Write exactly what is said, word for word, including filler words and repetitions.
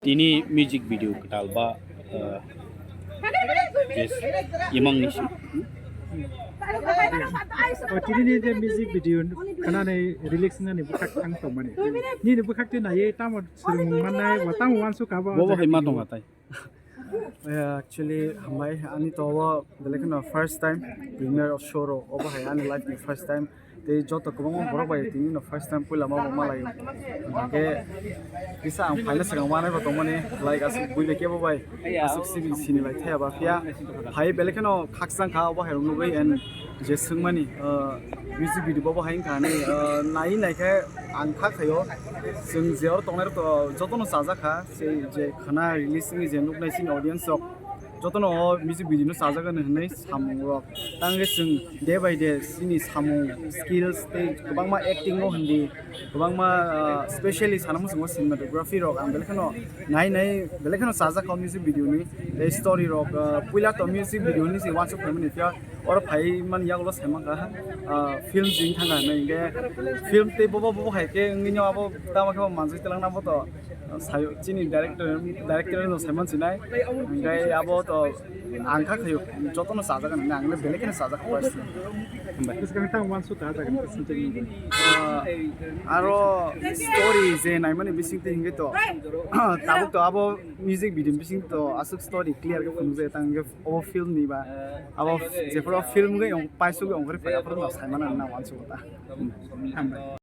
Tini music video kwtal ba, eh, yes, imang ni si. O tini ni je music video khana ni release na ni bwkhak thang tong mani. Ni ni bwkhak te na ye tamo swrwng mannai, wa tamo wansuk ka ba. Bobo hai ma tong atai. Eh, actually, hambai, ani to o belai kheno first time premiere of show ro, obo hai ani life ni first time. Tei joto kwbangma borok bai tini no first time puila ma bo malai. Hingke kisa ang phaina swkang manai bo tongmani, like, aswk bui bai kebo bai, aswk sini, sini lai thaya ba phiya. Hai belai kheno khakchang kha obo hai rok nugui and je swngmani, uh, music video bo bo hai wngkha hinwi, uh, nai nai khe ang kha khaio. Chwng je oro tongnai rok to jotono chajak kha, sei je khwna release wngwi je nuknai chini audience rok jotono o music video no chajak ani hinwi samung rok. Tangwi chwng day by day chini samung skills tei kwbangma acting no hindi, kwbangma, uh, specially sana muchungo cinematography rok ang belai kheno nai nai belai kheno chajak kha o music video ni tei story rok, uh, puila to music video ni se wansuk phaimani phiya. Oro phai man yagulo sai mankha, ah, film jing thangkha hinwi hinkhe film tei bobo bobo hai khe wngwi no abo tamo khe bo manjui twlang na bo to, ah, sayo chini director, director no sai man sinai hinkhe abo to ang kha khayo jotono chajak hinwi ang le belai kheno chajak kha. Bwskang tang wansuk kha jaga. Ah, aro story je naimani bising twi hinkhe to tabuk to abo music video bising to aswk story clear khe phunukjak tang hinkhe. Obo film ni ba, abo jephuru film wngwi paisugwi ongkhorwi phai aphuru no saimano nang wansukgo ta. Hambai.